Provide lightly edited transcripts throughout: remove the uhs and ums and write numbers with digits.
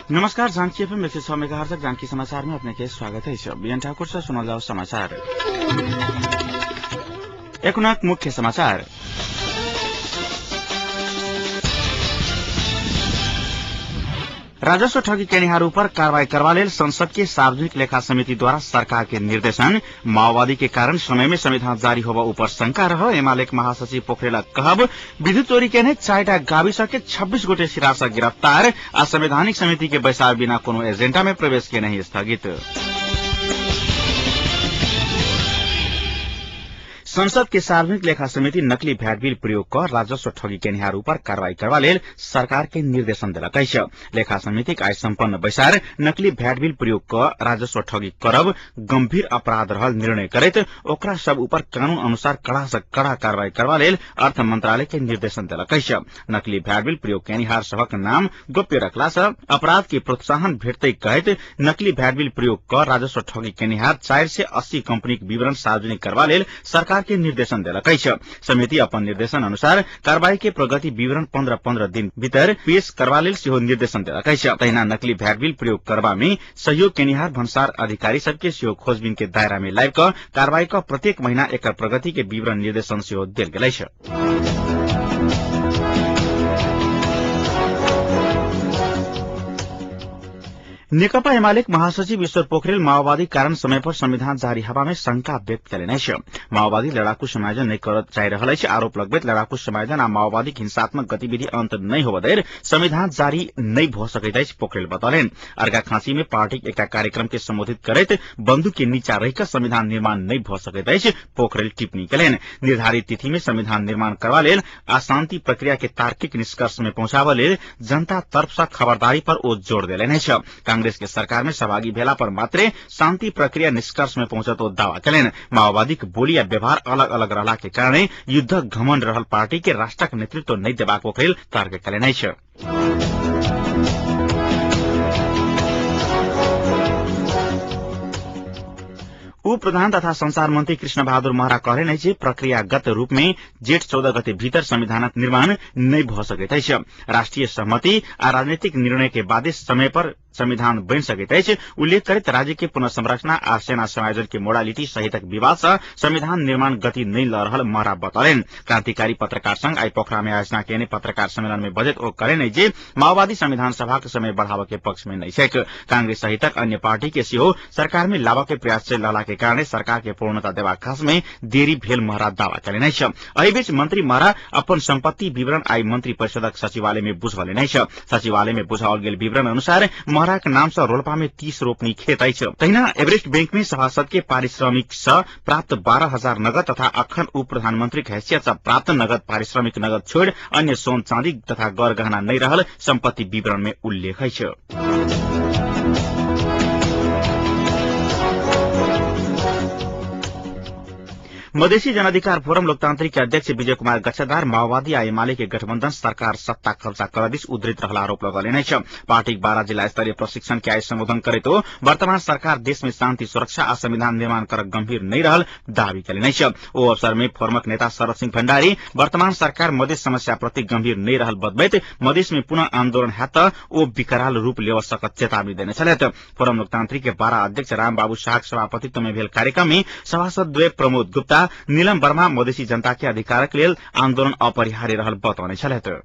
नमस्कार, Janaki FM 106 megahertz Janaki समाचार में अपने के स्वागत है। बीएन ठाकुर से सुनल जाओ समाचार। एकुनाक मुख्य समाचार। राजस्व ठगी केनिहार पर कार्रवाई करवा लेल संसद के सार्वजनिक लेखा समिति द्वारा सरकार के निर्देशन। माओवादी के कारण समय में संविधान जारी होवा ऊपर शंका रह एमाले महासचिव पोखरेलक कहब। विद्युत चोरी केने 4टा गाविस के 26 गोटे सिरासक गिरफ्तार आ संवैधानिक समिति के बैसार बिना कोनो एजेंडा में प्रवेश के नहीं स्थगित। संसद के सार्वजनिक लेखा समिति नकली भ्याट बिल प्रयोग कर राजस्व ठगी केनिहार ऊपर कार्रवाई करवा लेल सरकार के निर्देशन देलक अछि। लेखा समिति आइ सम्पन्न बैसार नकली भ्याट बिल प्रयोग क राजस्व ठगी करब गंभीर अपराध रहल निर्णय करैत ओकरा सब ऊपर कानून अनुसार कड़ा से कड़ा कार्रवाई करवा लेल अर्थ मंत्रालय के निर्देशन देलक अछि। नकली भ्याट बिल प्रयोग केनिहार सभक नाम गोप्य रखला से अपराध के प्रोत्साहन भेटतै कहैत नकली भ्याट बिल प्रयोग क राजस्व ठगी केनिहार 480 कंपनीक विवरण सार्वजनिक करवा लेल सरकार के निर्देशन देलक अछि। समिति अपन निर्देशन अनुसार कार्रवाई के प्रगति विवरण 15-15 दिन भीतर पेश करवा लेल सेहो निर्देशन देलक अछि। तहिना नकली भ्याट बिल प्रयोग करबा में सहयोग केनिहार भन्सार अधिकारी सबके सेहो खोजबीन के दायरा में लाबि क कार्रवाई क प्रत्येक महीना एकर प्रगति के विवरण निर्देशन सेहो देल गेल अछि। नेकपा एमाले महासचिव ईश्वर पोखरेल माओवादी कारण समय पर संविधान जारी हवा में शंका व्यक्त कयलनि अछि। माओवादी लड़ाकू समायोजन नहि करऽ चाहि रहल अछि आरोप लगबैत लड़ाकू समायोजन आ माओवादी हिंसात्मक गतिविधि अंत नहि होबय धरि संविधान जारी नहि भऽ सकैत अछि पोखरेल बतौलनि। अर्घाखांची में पार्टीक एकटा कार्यक्रम के संबोधित करैत बंदूक के नीचा रहि कऽ संविधान निर्माण नहि भऽ सकैत अछि पोखरेल टिप्पणी कयलनि। निर्धारित तिथि में संविधान निर्माण करबा लेल आ शांति प्रक्रिया के तार्किक निष्कर्ष में पहुंचाबऽ लेल जनता तर्फ सँ खबरदारी पर ओ जोर देलनि अछि। कांग्रेस के सरकार में सहभागी भेला पर मात्रे शांति प्रक्रिया निष्कर्ष में पहुंचत ओ दावा कयलनि। माओवादीक बोली आ व्यवहार अलग अलग रहला के कारणे युद्धक घमंड रहल पार्टी के राष्ट्रक नेतृत्व नहि देबाक पोखरेल तर्क कयलनि अछि। उप प्रधान तथा संचार मंत्री कृष्ण बहादुर महरा कहलनि अछि जे प्रक्रियागत रूप में जेठ 14 गते भीतर संविधानक निर्माण नहि भऽ सकैत अछि। राष्ट्रीय सहमति आ राजनीतिक निर्णय के बादे समय पर संविधान बनि सकैत अछि उल्लेख करैत राज्य के पुनर्संरचना आ सेना समायोजन के मोडालिटी सहितक विवाद सँ संविधान निर्माण गति नहि लऽ रहल महरा बतौलनि। क्रांतिकारी पत्रकार संघ आइ पोखरा में आयोजना केने पत्रकार सम्मेलन में बजैत ओ कहलनि जे माओवादी संविधान सभाक समय बढ़ाबऽ के पक्ष में नहि छैक। कांग्रेस सहितक अन्य पार्टी के सेहो सरकार में लाबऽ के प्रयास चलि रहला के कारणे सरकार के पूर्णता देबाक खास में देरी भेल महरा दावा कयलनि अछि। एहि बीच मंत्री महरा अपन संपत्ति विवरण आइ मंत्री परिषदक सचिवालय में बुझौलनि अछि। सचिवालय में बुझाओल गेल विवरण अनुसार महराक नाम सँ रोल्पा में 30 रोपनी खेत अछि। तहिना एवरेस्ट बैंक में सभासद के पारिश्रमिक सँ प्राप्त 12,000 नगद तथा अखन उप प्रधानमंत्रीक हैसियत सँ प्राप्त नगद पारिश्रमिक नगद छोड़ि अन्य सोन चाँदी तथा गर गहना नहि रहल संपत्ति विवरण में उल्लेख अछि। मधेसी जनाधिकार फोरम लोकतांत्रिक के अध्यक्ष विजय कुमार गच्छदार माओवादी आ एमाले के गठबंधन सरकार सत्ता कब्जा करऽ दिस उद्धृत रहल आरोप लगौलनि अछि। पार्टीक 12 जिला स्तरीय प्रशिक्षण के आइ संबोधन करैत ओ वर्तमान सरकार देश में शांति सुरक्षा आ संविधान निर्माण करऽ गंभीर नहि रहल दावी कयलनि अछि। ओ अवसर में फोरमक नेता शरद सिंह भण्डारी वर्तमान सरकार मधेस समस्या प्रति गंभीर नहि रहल बतबैत मधेस में पुनः आंदोलन हैत तऽ ओ विकराल रूप लेबऽ सकत चेतावनी देने छलथि। फोरम लोकतांत्रिक के 12 अध्यक्ष रामबाबू शाहक सभापतित्व में भेल कार्यक्रम में सभासद द्वय प्रमोद गुप्ता नीलम वर्मा मधेसी जनता के अधिकारक लेल आंदोलन अपरिहार्य रहल बतौने छलथि।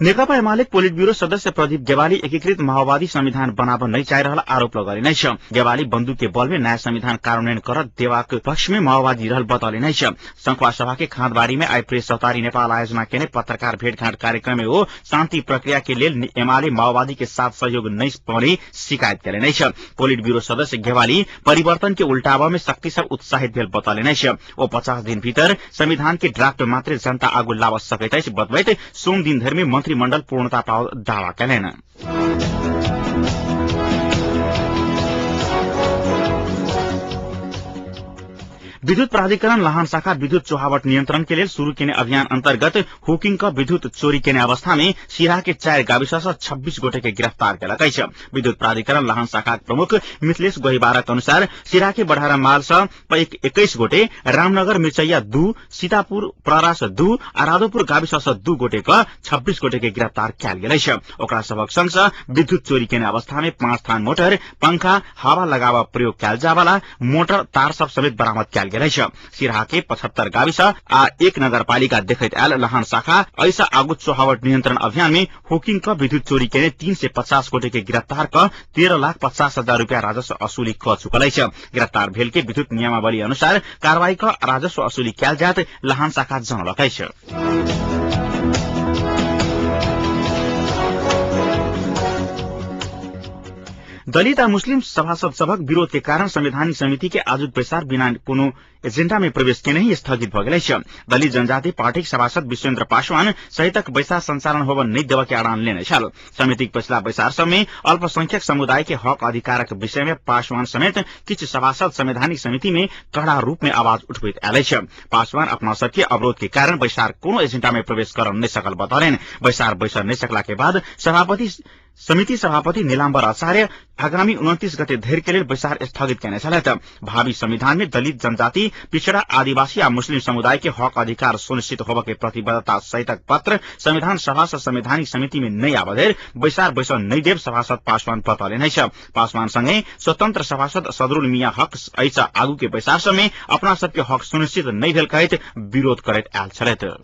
नेकपा एमाले पोलिट ब्यूरो सदस्य प्रदीप गेवाली एकीकृत माओवादी संविधान बनाब नहि चाहि रहल आरोप लगौलनि अछि। गेवाली बंदूक के बल में नया संविधान कार्यान्वयन कर देबाक पक्ष में माओवादी रहल बतौलनि अछि। संखुआ सभा के खाँदबाड़ी में आइ प्रेस चौतारी नेपाल आयोजना केने पत्रकार भेटघाट कार्यक्रम में ओ शांति प्रक्रिया के लेल एमाले माओवादी के साथ सहयोग नहि पौने शिकायत कयलनि अछि। पोलिट ब्यूरो सदस्य गेवाली परिवर्तन के उल्टाबऽ में शक्ति सब उत्साहित भेल बतौलनि अछि। ओ 50 दिन भीतर संविधान के ड्राफ्ट मात्रे जनता आगू लाबऽ सकैत अछि बतबैत सोम दिन धरि में मंत्रिमंडल पूर्णता पाओल दावा कयलनि। विद्युत प्राधिकरण लहान शाखा विद्युत चोहावट नियंत्रण के लेल शुरू केने अभियान अंतर्गत हुकिंग क विद्युत चोरी केने अवस्था में सिराहा के 4 गाविस सँ 26 गोटे के गिरफ्तार केलक अछि। विद्युत प्राधिकरण लहान शाखाक प्रमुख मिथिलेश गोहिबारक अनुसार सिराहा के बढ़ारा माल सँ 21 गोटे, रामनगर मिर्चैया 2, सीतापुर प्रहरा सँ 2 आ राधोपुर गाविस सँ 2 गोटे क 26 गोटे के गिरफ्तार कयल गेल अछि। ओकरा सभक संग सँ विद्युत चोरी केने अवस्था में 5 थान मोटर, पंखा, हवा लगाव प्रयोग कयल जावला मोटर तार सब समेत बरामद कयल गेल अछि। सिराहा के 75 गाविस आ 1 नगरपालिका देखैत आयल लहान शाखा एहिसँ आगू चोहावट नियंत्रण अभियान में हुकिंग क विद्युत चोरी केने 350 गोटे के गिरफ्तार क 13,50,000 रुपया राजस्व असुली क चुकल अछि। गिरफ्तार भेल के विद्युत नियमावली अनुसार कार्रवाई क राजस्व असुली कयल जायत लहान शाखा जनौलक अछि। दलित आ मुस्लिम सभासद सभक विरोध के कारण संवैधानिक समिति के आजुक बैसार बिना कोनो एजेंडा में प्रवेश केने ही स्थगित भ गेल अछि। दलित जनजाति पार्टीक सभासद विश्वेन्द्र पासवान सहितक बैसार संचालन होब नहि देबऽ के अड़ान लेने छल। समितिक पछिला बैसार सब में अल्पसंख्यक समुदाय के हक अधिकारक विषय में पासवान समेत किछु सभासद संवैधानिक समिति में कड़ा रूप में आवाज उठबैत आयल अछि। पासवान अपना सबके अवरोध के कारण बैसार कोनो एजेंडा में प्रवेश कर नहि सकल बतौलनि। बैसार बैसर नहि सकला के बाद सभापति समिति सभापति नीलाम्बर आचार्य आगामी 29 गते धरि के लेल बैसार स्थगित केने छलथि। भावी संविधान में दलित, जनजाति, पिछड़ा, आदिवासी आ मुस्लिम समुदाय के हक अधिकार सुनिश्चित होबऽ के प्रतिबद्धता सहितक पत्र संविधान सभा सँ संवैधानिक समिति में नहि आबऽ धरि बैसार बैसऽ नहि देब सभासद पासवान बतौलनि अछि। पासवान संगे स्वतंत्र सभासद सदरुल मियां हक एहिसँ आगू के बैसार सब में अपना सबके हक सुनिश्चित नहि भेल कहैत विरोध करैत आयल छलथि।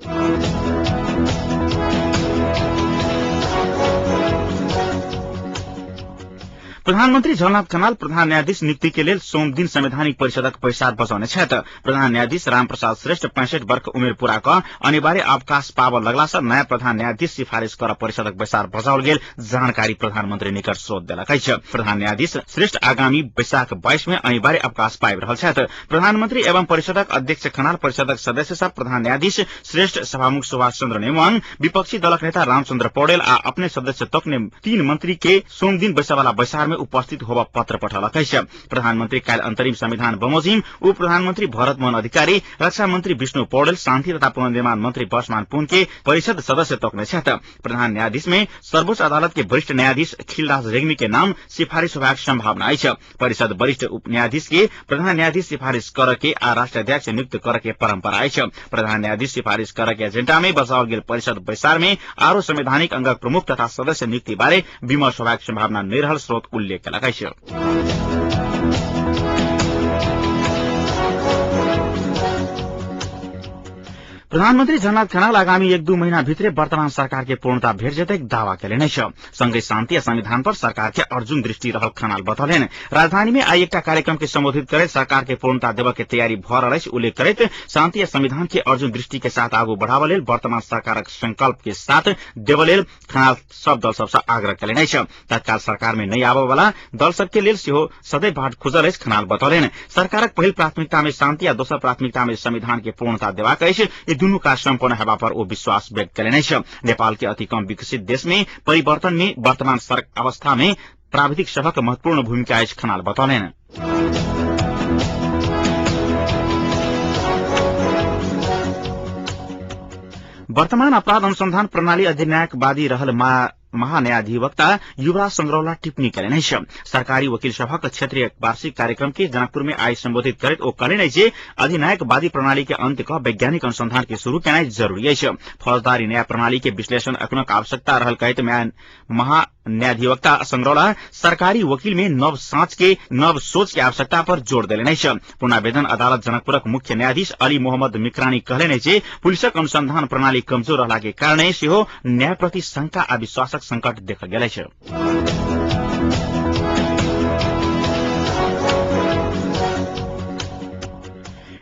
प्रधानमन्त्री झलनाथ खनाल प्रधान न्यायाधीश नियुक्ति के लेल सोम दिन संवैधानिक परिषदक बैसार बजौने छथि। प्रधान न्यायाधीश रामप्रसाद श्रेष्ठ 65 वर्ष उमेर पूरा क अनिवार्य अवकाश पाबऽ लगला सँ नयाँ प्रधान न्यायाधीश सिफारिश कर परिषदक बैसार बजाओल गेल जानकारी प्रधानमन्त्री निकट स्रोत देलक अछि। प्रधान न्यायाधीश श्रेष्ठ आगामी वैशाख 22 में अनिवार्य अवकाश पाबि रहल छथि। प्रधानमन्त्री एवं परिषदक अध्यक्ष खनाल परिषदक सदस्य सब प्रधान न्यायाधीश श्रेष्ठ, सभामुख सुभाष चन्द्र नेवाङ, विपक्षी दलक नेता रामचन्द्र पौडेल आ अपने सदस्य तोक्ने 3 मंत्री के सोम दिन बैसवाला बैसार में उपस्थित होब पत्र पठौलक अछि। प्रधानमन्त्री काल्हि अन्तरिम संविधान बमोजिम उप प्रधानमन्त्री भरत मोहन अधिकारी, रक्षा मन्त्री विष्णु पौडेल, शान्ति तथा पुनर्निर्माण मन्त्री बसमान पुन के परिषद सदस्य तोक्ने छथि। प्रधान न्यायाधीश में सर्वोच्च अदालत के वरिष्ठ न्यायाधीश खिलराज रेग्मी के नाम सिफारिश होबाक सम्भावना अछि। परिषद वरिष्ठ उप न्यायाधीश के प्रधान न्यायाधीश सिफारिश कर के आ राष्ट्राध्यक्ष नियुक्त कर के परंपरा अछि। प्रधान न्यायाधीश सिफारिश कर के एजेंडा में बसाओल गेल परिषद बैसार में आरो संवैधानिक अंगक प्रमुख तथा सदस्य नियुक्ति बारे विमर्श होबाक सम्भावना नहि रहल स्रोत उल्लेख केलक अछि। प्रधानमन्त्री झलनाथ खनाल आगामी 1-2 महीना भित्रे वर्तमान सरकार के पूर्णता भेट जेतै दावा केलनि अछि। संगै शान्ति आ संविधान पर सरकार के अर्जुन दृष्टि रहल खनाल बतौलनि। राजधानी में आइ एकटा कार्यक्रम के संबोधित करैत सरकार के पूर्णता देबऽ के तैयारी भऽ रहल अछि उल्लेख करैत शान्ति आ संविधान के अर्जुन दृष्टि के साथ आगू बढ़ाबऽ लेल वर्तमान सरकारक संकल्प के साथ देबऽ लेल खनाल सब दल सबसँ आग्रह केलनि अछि। तत्काल सरकार में नहि आबऽ वाला दल सबके लेल सेहो सदैव बाट खुजल अछि खनाल बतौलनि। सरकारक पहिल प्राथमिकता में शांति आ दोसर प्राथमिकता में संविधान के पूर्णता देबाक अछि। ई दुनू काज सम्पन्न हेबा पर ओ विश्वास व्यक्त केलनि अछि। नेपाल के अति कम विकसित देश में परिवर्तन में वर्तमान अवस्था में प्राविधिक सभक महत्वपूर्ण भूमिका अछि खनाल बतौलनि। वर्तमान अपराध अनुसंधान प्रणाली अधिनायकवादी रहल महान्यायाधिवक्ता युवराज संग्रौला टिप्पणी केलनि अछि। सरकारी वकील सभक क्षेत्रीय वार्षिक कार्यक्रम के जनकपुर में आइ संबोधित करैत ओ कहलनि अछि जे अधिनायकवादी प्रणाली के अंत क वैज्ञानिक अनुसंधान के शुरू केनाइ जरूरी अछि। फौजदारी न्याय प्रणाली के विश्लेषण एखनक आवश्यकता रहल कहैत महान्यायाधिवक्ता संग्रौला सरकारी वकील में नव साँच के नव सोच के आवश्यकता पर जोर देलनि अछि। पुनरावेदन अदालत जनकपुरक मुख्य न्यायाधीश अली मोहम्मद मिकरानी कहलनि जे पुलिसक अनुसंधान प्रणाली कमजोर रहला के कारणे सेहो न्याय प्रति शंका आ विश्वासक संकट देखल गेल अछि।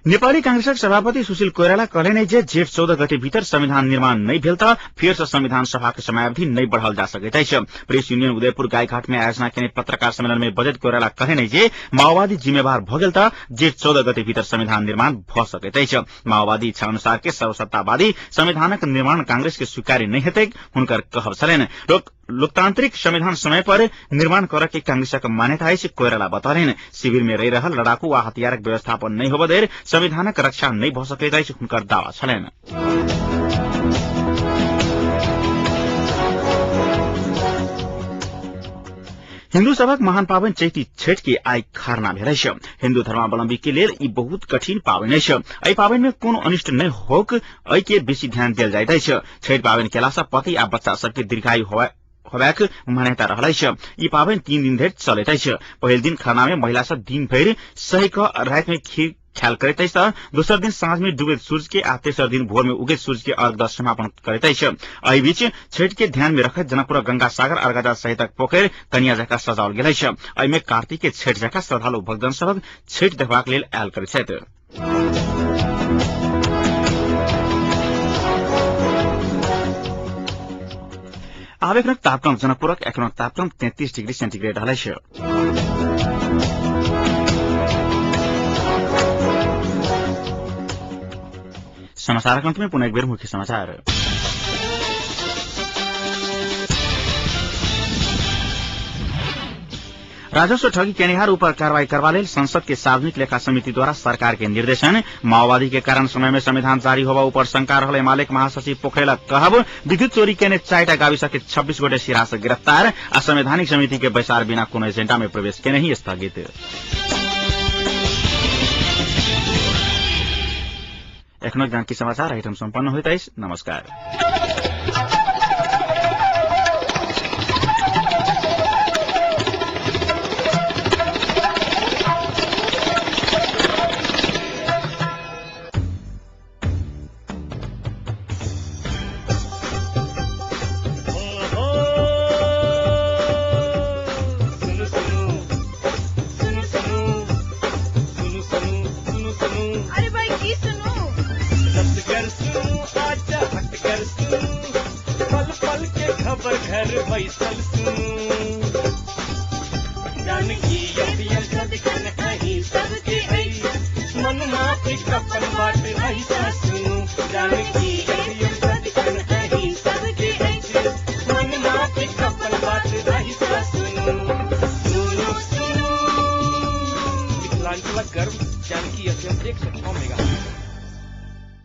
नेपाली कांग्रेसक सभापति सुशील कोइराला कहलनि जे जेठ 14 गते भीतर संविधान निर्माण नहि भेल त फेर सँ संविधान सभाक समयावधि नहि बढ़ाओल जा सकैत अछि। प्रेस यूनियन उदयपुर गायघाट में आयोजना केने पत्रकार सम्मेलन में बजैत कोइराला कहलनि जे माओवादी जिम्मेवार भ गेल त जेठ 14 गते भीतर संविधान निर्माण भ सकैत अछि। माओवादी इच्छा अनुसार के सर्वसत्तावादी संविधानक निर्माण कांग्रेस के स्वीकार्य नहि हेतैक हुनकर कहब छलनि। लोकतांत्रिक संविधान समय पर निर्माण करऽ के कांग्रेसक मान्यता अछि, कोइराला बतौलनि। शिविर में रहि रहल लड़ाकू आ हथियारक व्यवस्थापन नहि होबय धरि संविधानक रक्षा नहि भऽ सकैत अछि, हुनकर दावा छलनि। हिन्दू सभक महान पावनि चैती छठि के आइ खरना भेल अछि। हिन्दू धर्मावलंबी के लेल ई बहुत कठिन पावनि अछि। एहि पावनि में कोनो अनिष्ट नहि होक एहि के बेसी ध्यान देल जाइत अछि। छठि पावनि केला सँ पति आ बच्चा सबके दीर्घायु होबाक मान्यता रहल अछि। ई पावनि 3 दिन धरि चलैत अछि। पहिल दिन खरना में महिला सब दिन भरि सहि कऽ राति में खीर ख्याल करैत अछि तऽ दोसर दिन साँझ में डूबैत सूर्य के आ तेसर दिन भोर में उगैत सूर्य के अर्घ दऽ समापन करैत अछि। एहि बीच छठि के ध्यान में रखैत जनकपुरक गंगा सागर अरगजा सहितक पोखरि कनिया जकाँ सजाओल गेल अछि। एहि में कार्तिक के छठि जकाँ श्रद्धालु भक्तजन सभक छठि देखबाक लेल आयल करैत छथि। आब एखनक तापक्रम। जनकपुरक एखनक तापक्रम 33 डिग्री सेंटीग्रेड रहल अछि। समाचारक अंत में पुनः एक बेर मुख्य समाचार। राजस्व ठगी केनिहार ऊपर कार्रवाई करवा लेल संसद के सार्वजनिक लेखा समिति द्वारा सरकार के निर्देशन। माओवादी के कारण समय में संविधान जारी होवा ऊपर शंका रहल एमाले महासचिव पोखरेलक कहब। विद्युत चोरी केने 4टा गाविस के 26 गोटे सिरा से गिरफ्तार आ संवैधानिक समिति के बैसार बिना कोनो एजेंडा में प्रवेश केने ही स्थगित। एखनो जानकी समाचार एहिठाम सम्पन्न होइत अछि। नमस्कार। सुनु सुनु सुनु सुनु सुनु सुनु सुनु सुनु। अरे भाई की सुनू? रसगर सुनु, आजा हटकर सुनु, पल पल के खबर घर बैसल सुनु। जानकी एफएम सदिखन अहीं सबके अछि, मन माफिक अपन बात अहीं सुनु। जानकी एफएम सदिखन अहीं सबके अछि, मन माफिक अपन बात अहीं सुनु। सुनु सुनु। मिथिलांचलक गर्व जानकी एफएम 106 मेगा।